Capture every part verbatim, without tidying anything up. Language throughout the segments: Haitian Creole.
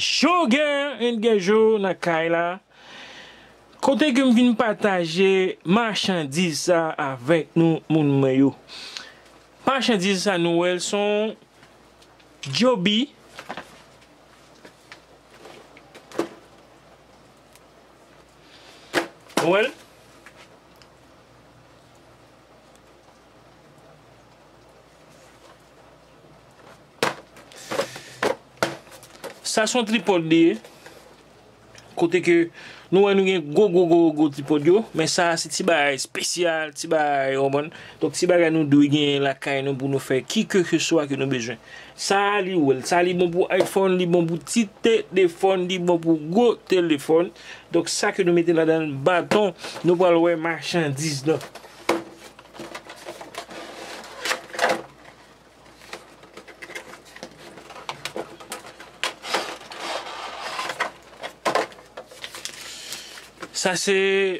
Shogun and Gejo nan kay la. Kote ke m vin pataje machandiz sa avèk nou, moun mwen yo. Machandiz sa nou wè l se yon Joby. Ou wè l? Sa se yon tripòd li ye. Kote ke nou wè nou gen gwo, gwo, gwo, gwo tripòd yo. Men sa se ti bagay espesyal, ti bagay, ou konprann? Donk, ti bagay nou dwe genyen lakay nou pou nou fè ki ke se swa ke nou bezwen. Sa a, li wè l. Sa a, li bon pou iPhone, li bon pou ti telefòn, li bon pou gwo telefòn. Donk, sa ke nou mete ladan l, baton, nou pral wè machandiz lan. Sa se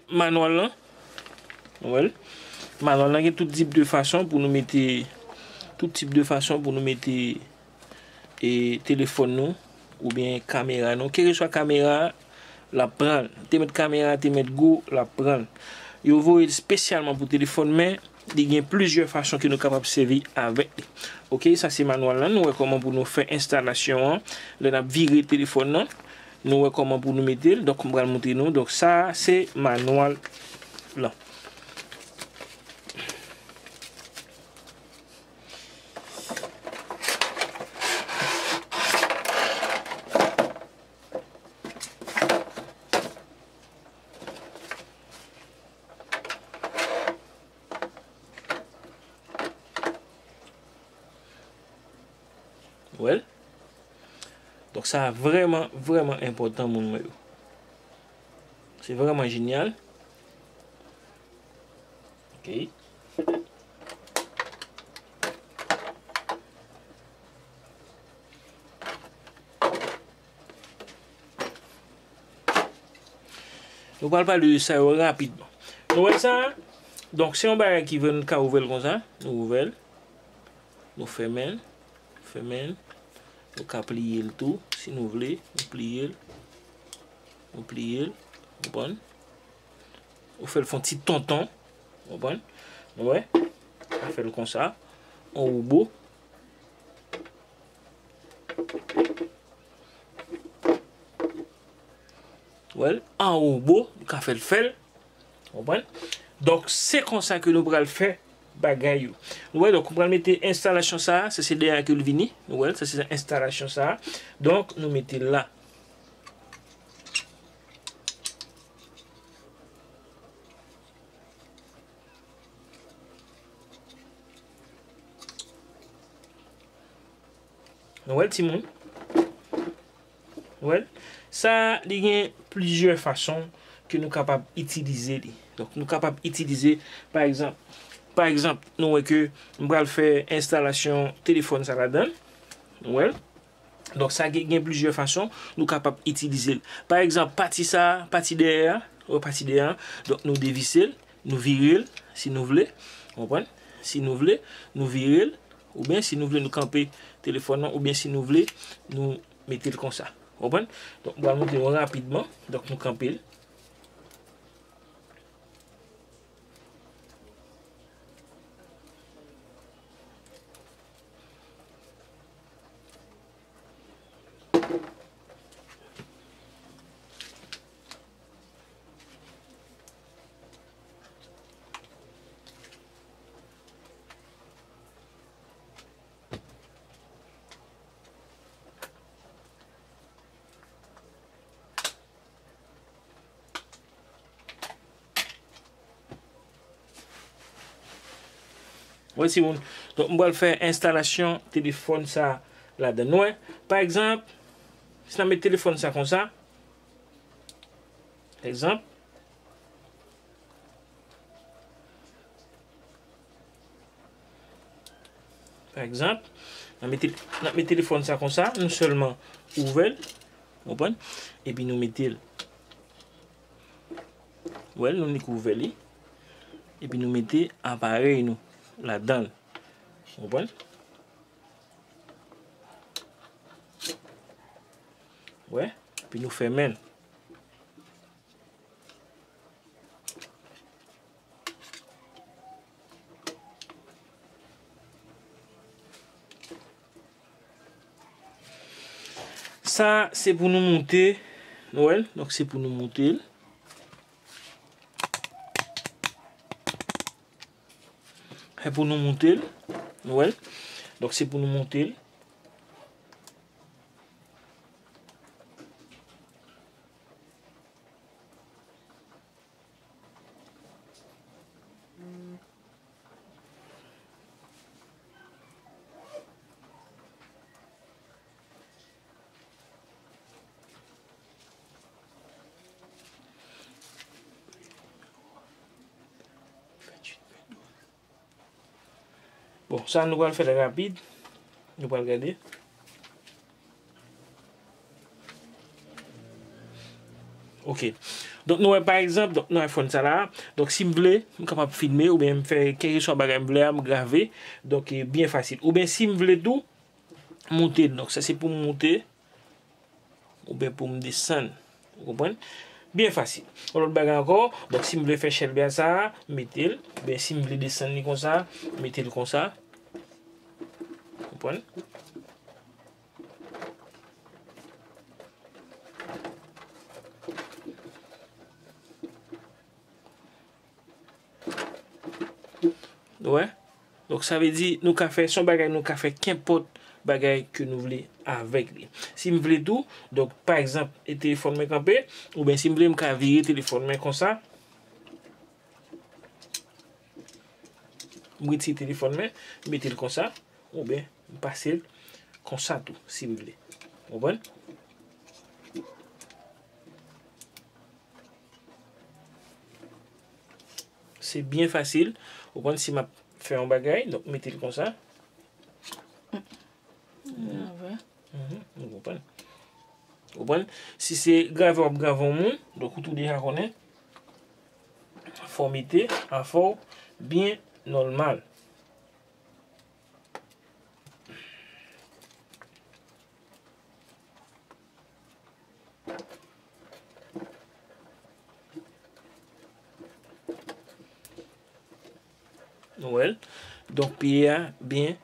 manwal lan. Ou wè l? Manwal lan gen tout tip de fason pou nou mete, tout tip de fason pou nou mete, e, telefòn nou oubyen kamera nou. Kèlkeswa kamera, l ap pran l. Te met kamera, te met gwo, l ap pran l. Yo voye l espesyalman pou telefòn, men li gen plizyè fason ke nou kapab sèvi avèk li. Oke, sa se manwal lan. Nou wè kòman pou nou fè enstalasyon an. Lè n ap vire telefòn nan, nou wè kòman pou nou mete l. Donk, m pral montre nou. Donk, sa se manwal lan. Ou wè l? Donk, sa vrèman, vrèman enpòtan, moun mwen yo. Se vrèman jenyal. Oke. Nou pral pale de sa yo rapidman. Nou wè sa? Donk, se yon bagay ki vle nou ka ouvè l konsa. Nou ouvè l. Nou fèmen l. Fèmen l. Nou ka pliye l tou, si nou vle. Nou pliye l. Nou pliye l. Konprann? Ou fè l fè yon ti tonton. Konprann? Nou wè? Ou fè l konsa. Yon wobo. Wè l, an wobo, nou ka fè l fè l. Konprann? Donk, se konsa ke nou pral fè bagay yo. Nou wè, donk, nou pral mete enstalasyon sa a, sa se dèyè ke l vini. Nou wè l, sa se enstalasyon sa a. Donk, nou mete l la. Nou wè l, timoun? Ou wè l? Sa, li gen plizyè fason ke nou kapab itilize li. Donk, nou kapab itilize, pa egzanp, pa egzanp, nou wè ke m pral fè enstalasyon telefòn sa ladan l. Ou wè l? Donk, sa gen, gen plizyè fason nou kapab itilize l. Pa egzanp, pati sa, pati dèyè a, ou wè pati dèyè a, donk, nou devise l, nou vire l, si nou vle, ou konprann? Si nou vle, nou vire l, oubyen si nou vle, nou kanpe telefòn nan, oubyen si nou vle, nou mete l konsa. Ou konprann? Donk, m pral montre nou rapidman. Donk, nou kanpe l. Wè, timoun. Donk, m pral fè enstalasyon telefòn sa ladan l. Nou wè, pa egzanp, si n ap met telefòn sa konsa, egzanp, pa egzanp, n ap met, n ap met telefòn sa konsa, nou sèlman ouvè l, konprann? Epi nou mete l. Wè l, nou nik ouvè li. Epi nou mete aparèy nou ladan l. Konprann? Wè, epi nou fèmen l. Sa, se pou nou moute, nou wè l? Donk, se pou nou moute l. Se pou nou moute l, nou wè l? Donk, se pou nou moute l. Bon, sa nou pral fè l rapid. Nou pral gade. Ok. Donk, nou wè, pa egzanp, donk, nan iPhone sa la. Donk, si m vle, m kapab filme oubyen m fè kèlkeswa bagay m vle a, m grave. Donk, e byen fasil. Oubyen, si m vle tou, moute. Donk, sa se pou m moute oubyen pou m desann. Ou konprann? Byen fasil. Yon lòt bagay ankò, donk, si m vle fè chèlbè sa, m mete l. Oubyen si m vle desann li konsa, m mete l konsa. Konprann? Wè. Donk, sa vle di, nou ka fè, se yon bagay nou ka fè kenpòt bagay ke nou vle avèk li. Si m vle tou, donk, pa egzanp, e telefòn mwen kanpe, oubyen si m vle, m ka vire telefòn mwen konsa. M retire telefòn mwen, m mete l konsa, oubyen m pase l konsa tou, si m vle. Konprann? Se byen fasil. Ou konprann, si m ap fè yon bagay, donk, mete l konsa. Grave. Mhm, ou konprann. Ou konprann? Si se grave w ap grave yon moun, donk, ou tou deja konnen. Fò w mete afè w byen nòmal. Nou wè l. Donk, pye a byen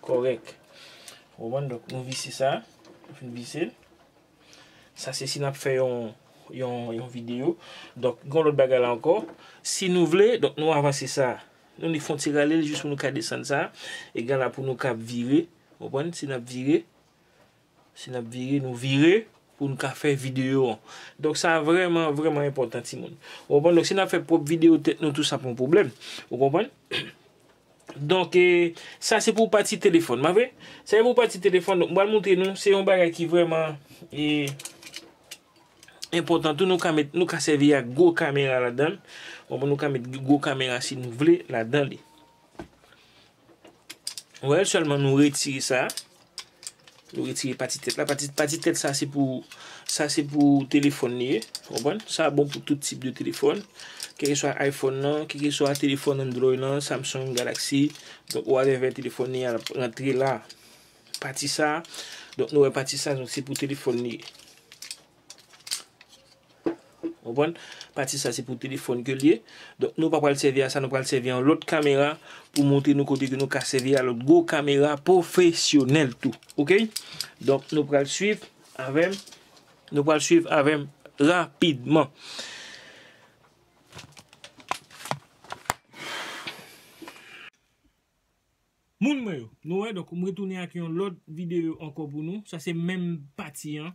kòrèk. Ou konprann? Donk, nou vise sa. Nou fin vise l. Sa se si n ap fè yon, yon, yon videyo. Donk, gen yon lòt bagay la ankò. Si nou vle, donk, nou avanse sa. Nou li fon ti rale l jis pou nou ka desann sa. Egal la pou nou ka vire. Ou konprann? Si n ap vire, si n ap vire, nou vire pou nou ka fè videyo an. Donk, sa vrèman, vrèman enpòtan, timoun. Ou konprann? Donk, si n ap fè pwòp videyo tèt nou, tou sa pa yon pwoblèm. Ou konprann? Donk, e, sa se pou pati telefòn, pa vre? Sa se pou pati telefòn. Donk, m pral montre nou, se yon bagay ki vrèman, e, enpòtan tou. Nou ka met, nou ka sèvi ak gwo kamera ladan l. Bon, nou ka met gwo kamera si nou vle ladan li. Wè, sèlman nou retire sa. Nou retire pati tèt la. Pati, pati tèt sa, se pou, sa se pou telefòn li ye. Ou konprann? Sa bon pou tout tip de telefòn. Kèlkeswa iPhone nan, kèlkeswa telefòn Android lan, Samsung, Galaxy. Donk, whatever telefòn li a, l ap rantre la. Pati sa. Donk, nou wè pati sa, donk, se pou telefòn li ye. Konprann? Pati sa se pou telefòn ke l ye. Donk, nou pa pral sèvi a sa, nou pral sèvi yon lòt kamera pou montre nou kote ke nou ka sèvi a lòt gwo kamera pwofesyonèl tou. Oke? Donk, nou pral swiv avè m. Nou pral swiv avè m rapidman. Moun mwen yo, nou wè, donk, m retounen ak yon lòt videyo ankò pou nou. Sa se menm pati an.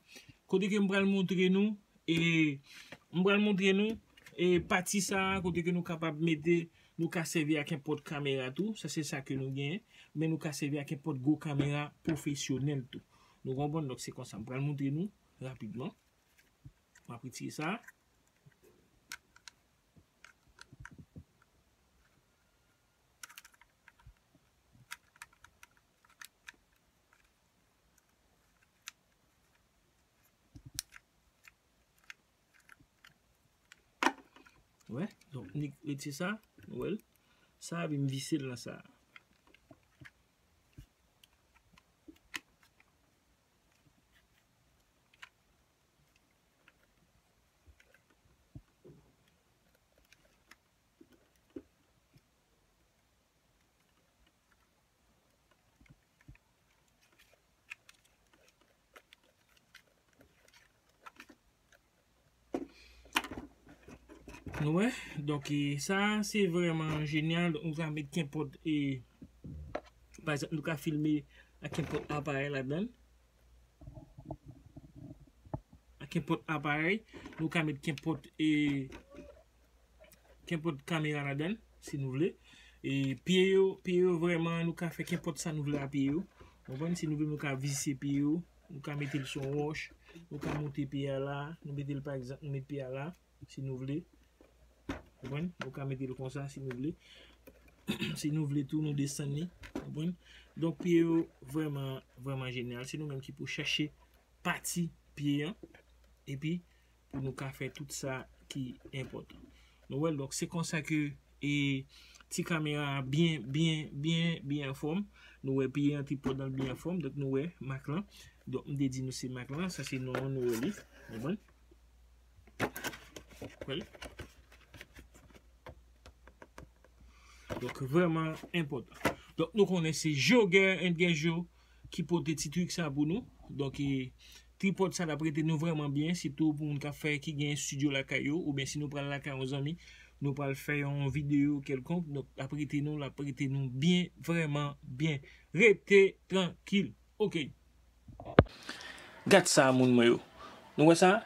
Kote ke m pral montre nou, e, m pral montre nou, e, pati sa a, kote ke nou kapab mete, nou ka sèvi ak enpòt kamera tou. Sa se sa ke nou genyen. Men nou ka sèvi ak enpòt gwo kamera pwofesyonèl tou. Nou konprann? Donk, se konsa. M pral montre nou rapidman. M ap retire sa. Wè, donk, nik retire sa, nou wè l. Sa, epi m vise l nan sa. Nou wè, donk, e, sa, se vrèman jenyal. Donk, nou ka met kenpòt, e, pa egzanp, nou ka filme ak kenpòt aparèy ladan l. Ak kenpòt aparèy, nou ka met kenpòt, e, kenpòt kamera ladan l, si nou vle. E pye yo, pye yo vrèman, nou ka fè kenpòt sa nou vle a pye yo. Konprann? Si nou vle, nou ka vise pye yo, nou ka mete l sou yon wòch, nou ka moute pye a la, nou mete l pa egzanp, nou met pye a la, si nou vle. Konprann? Nou ka mete l konsa, si nou vle. Si nou vle tou, nou desann li. Konprann? Donk, pye yo vrèman, vrèman jenyal. Se nou menm ki pou chèche pati pye an. Epi, pou nou ka fè tout sa ki enpòtan. Nou wè l, donk, se konsa ke, e, ti kamera a byen, byen, byen, byen anfòm. Nou wè pye an, tripòd lan byen anfòm. Donk, nou wè mak lan. Donk, m te di nou se mak lan. Sa se non an, nou wè li. Konprann? Wè l? Donk, vrèman enpòtan. Donk, nou konnen se Joger and Guerjo ki pote ti trik sa pou nou. Donk, e, tripòd sa l ap rete nou vrèman byen, sitou pou moun k ap fè, ki gen estidyo lakay yo, oubyen si nou pral lakay yon zanmi, nou pral fè yon videyo kèlkonk, donk, l ap rete nou, l ap rete nou byen, vrèman byen. Rete trankil. Oke. Gad sa, moun mwen yo. Nou wè sa?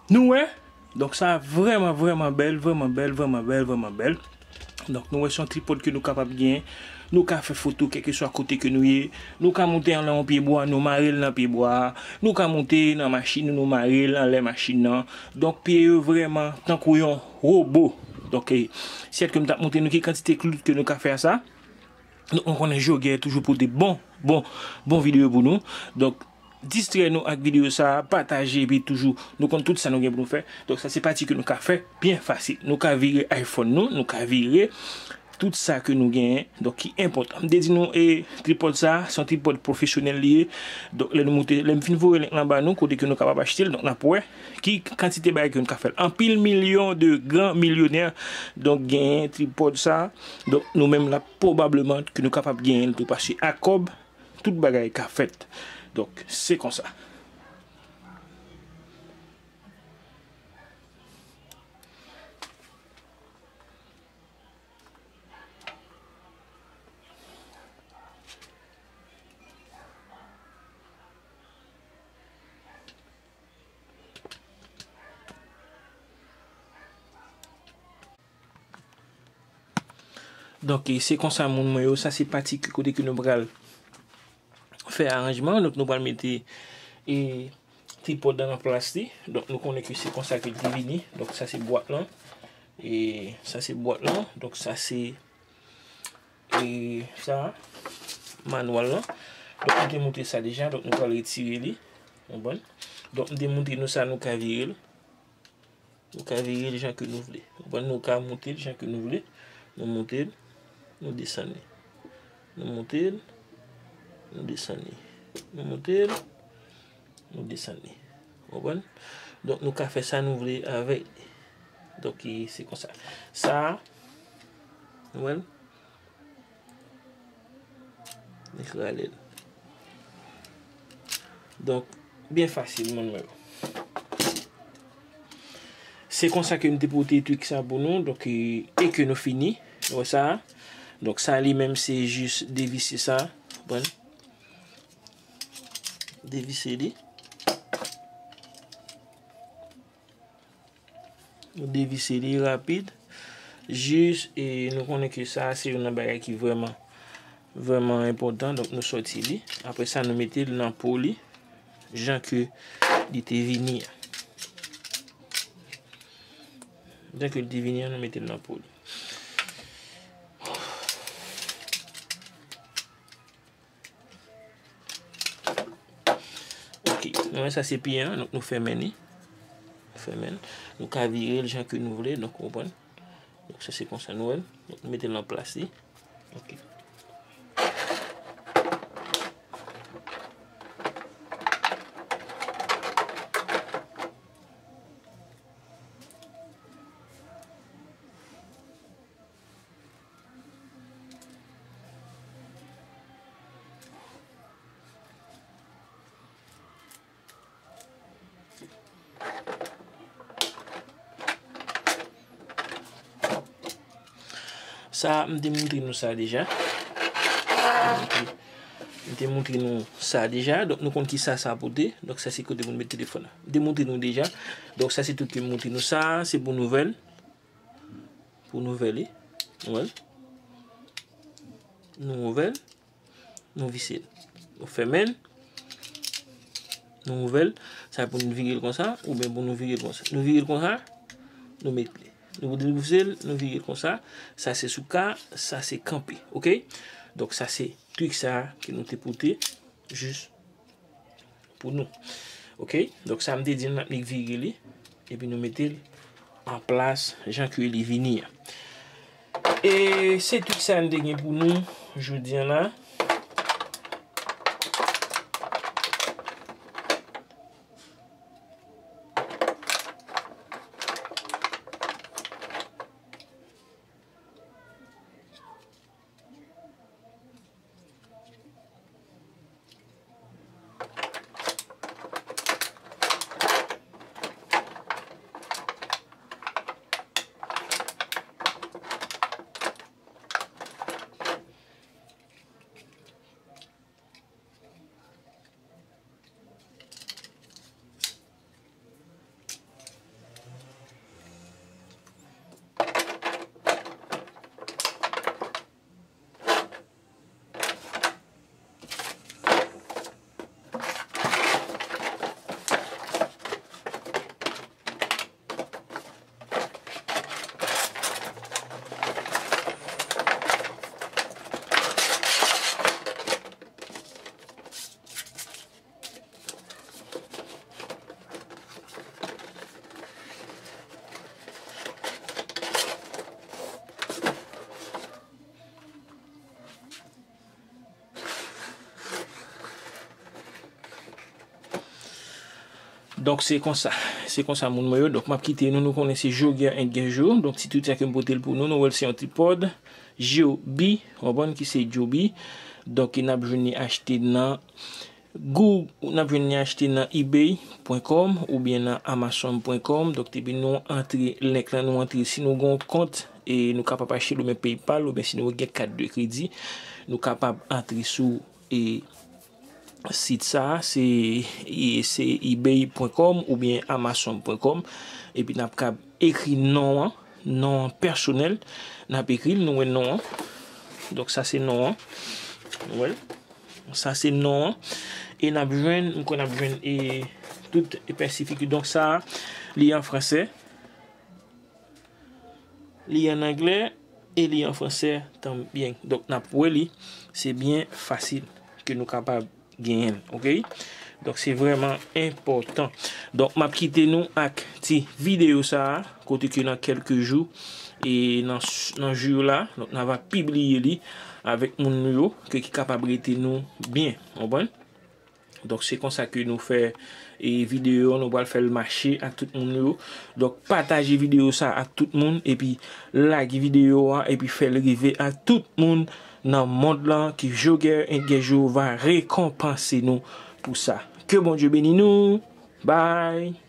Nou wè? Donk, sa vrèman, vrèman bèl, vrèman bèl, vrèman bèl, vrèman bèl. Donk, nou wè se yon tripòd ke nou kapab gen. Nou ka fè foto kèlkeswa kote ke nou ye. Nou ka moute anlè yon pye bwa, nou mare l nan pye bwa a. Nou ka moute nan machin nou, nou mare l anlè machin nan. Donk, pye yo vrèman tankou yon wobo. Donk, e, si èske m t ap montre nou ki kantite klout ke nou ka fè a sa. Donk, nou konnen Joger toujou pote bon, bon, bon videyo pou nou. Donk, distrè nou ak videyo sa a, pataje, epi toujou, nou konn tout sa nou gen pou nou fè. Donk, sa se pati ke nou ka fè byen fasil. Nou ka vire iPhone nou, nou ka vire Tout sa ke nou genyen, donk ki enpòtan. M te di nou, e, tripòd sa, se yon tripòd pwofesyonèl li ye. Donk, lè nou moute, lè m fin voye link lan ba nou, kote ke nou kapab achte l, donk n ap wè ki kantite bagay ke nou ka fè l. Anpil milyon de gran milyonè, donk, genyen tripòd sa. Donk, nou menm la, pwobableman ke nou kapab genyen l tou, paske ak kòb, tout bagay ka fèt. Donk, se konsa. Donk, e, se konsa, moun mwen yo, sa se pati ki kote ke nou pral fè aranjman. Donk, nou pral mete, e, tripòd lan nan plas li. Donk, nou konnen ke se konsa ke li te vini. Donk, sa se bwat lan. E sa se bwat lan. Donk, sa se, e, sa, manwal lan. Donk, nou te montre sa deja. Donk, nou pral retire li. Konprann? Donk, m te montre nou sa, nou ka vire l. Nou ka vire l jan ke nou vle. Konprann? Nou ka moute l jan ke nou vle. Nou moute l, nou desann li. Nou moute l, nou desann li. Nou moute l, nou desann li. Konprann? Donk, nou ka fè sa nou vle avèk li. Donk, e, se konsa. Sa, nou wè l? Li rale l. Donk, byen fasil, moun mwen yo. Se konsa ke m te pote trik sa pou nou, donk, e, e ke nou fini. Ou wè sa? Donk, sa li menm, se jis devise sa. Konprann? Devise li. Nou devise li rapid. Jis, e, nou konnen ke sa, se youn nan bagay ki vrèman, vrèman enpòtan. Donk, nou sòti li. Apre sa, nou mete l nan po li. Jan ke li te vini an. Jan ke li te vini an, nou mete l nan po li. Ok, nou wè sa se pye an, donk nou fèmen li. Nou fèmen l. Nou ka vire l jan ke nou vle, donk ou konprann. Donk sa se konsa nou wè l. Donk nou mete l nan plas li. Ok. Sa, m te montre nou sa deja. M te montre nou sa deja. Donk, nou konn ki sa sa pote. Donk, sa se kote pou nou met telefòn nan. M te montre nou deja. Donk, sa se tout ke m montre nou. Sa, se pou nou ouvè l. Pou nou ouvè li. Nou wè l. Nou ouvè l. Nou vise l. Nou fèmen l. Nou ouvè l. Sa pou nou vire l konsa, oubyen pou nou vire l konsa. Nou vire l konsa, nou met li. Nou vise l, nou vire l konsa. Sa se sou ka, sa se kanpe. Ok? Donk, sa se trik sa ke nou te pote. Jis pou nou. Ok? Donk, sa m te di, n ap nik vire li, epi nou mete l an plas, jan ke li vini an. E se tout sa n te gen pou nou jodi an la. Donk, se konsa, se konsa, moun mwen yo. Donk, m ap kite nou, nou konnen se Joger and Guerjo. Donk, ti tweet sa ke m pote l pou nou, nou wè l se yon ti pod, J O B, w konprann, ki se Joby. Donk, n ap jwenn li achte nan Gou, n ap jwenn li achte nan ebay pwen kòm oubyen nan amazon pwen kòm. Donk, depi nou antre link lan, nou antre, si nou gen yon kont, e nou kapab achte l oubyen PayPal, oubyen si nou gen kat de kredi, nou kapab antre sou, e, sit sa a, se, e, se ebay pwen kòm oubyen amazon pwen kòm, epi n ap kab ekri non an, non an pèsonèl, n ap ekri l, nou wè non an. Donk, sa se non an. Nou wè l? Sa se non an. E n ap jwenn, m kwè n ap jwenn, e, tout espesifik. Donk, sa, li an fransè. Li an anglè e li an fransè tanbyen. Donk, n ap wè li. Se byen fasil ke nou kapab genyen l, oke? Donk, se vrèman enpòtan. Donk, m ap kite nou ak ti videyo sa a, kote ke nan kèlke jou, e nan, nan jou yo la, donk, n ava pibliye li avèk moun nou yo, ke ki kapab rete nou byen, w konprann? Donk, se konsa ke nou fè, e, videyo, nou pral fè l mache ak tout moun yo. Donk, pataje videyo sa ak tout moun, epi like videyo a, epi fè l rive ak tout moun nan mond lan, ke Joger and Guerjo va rekonpanse nou pou sa. Ke Bondye beni nou. Bye!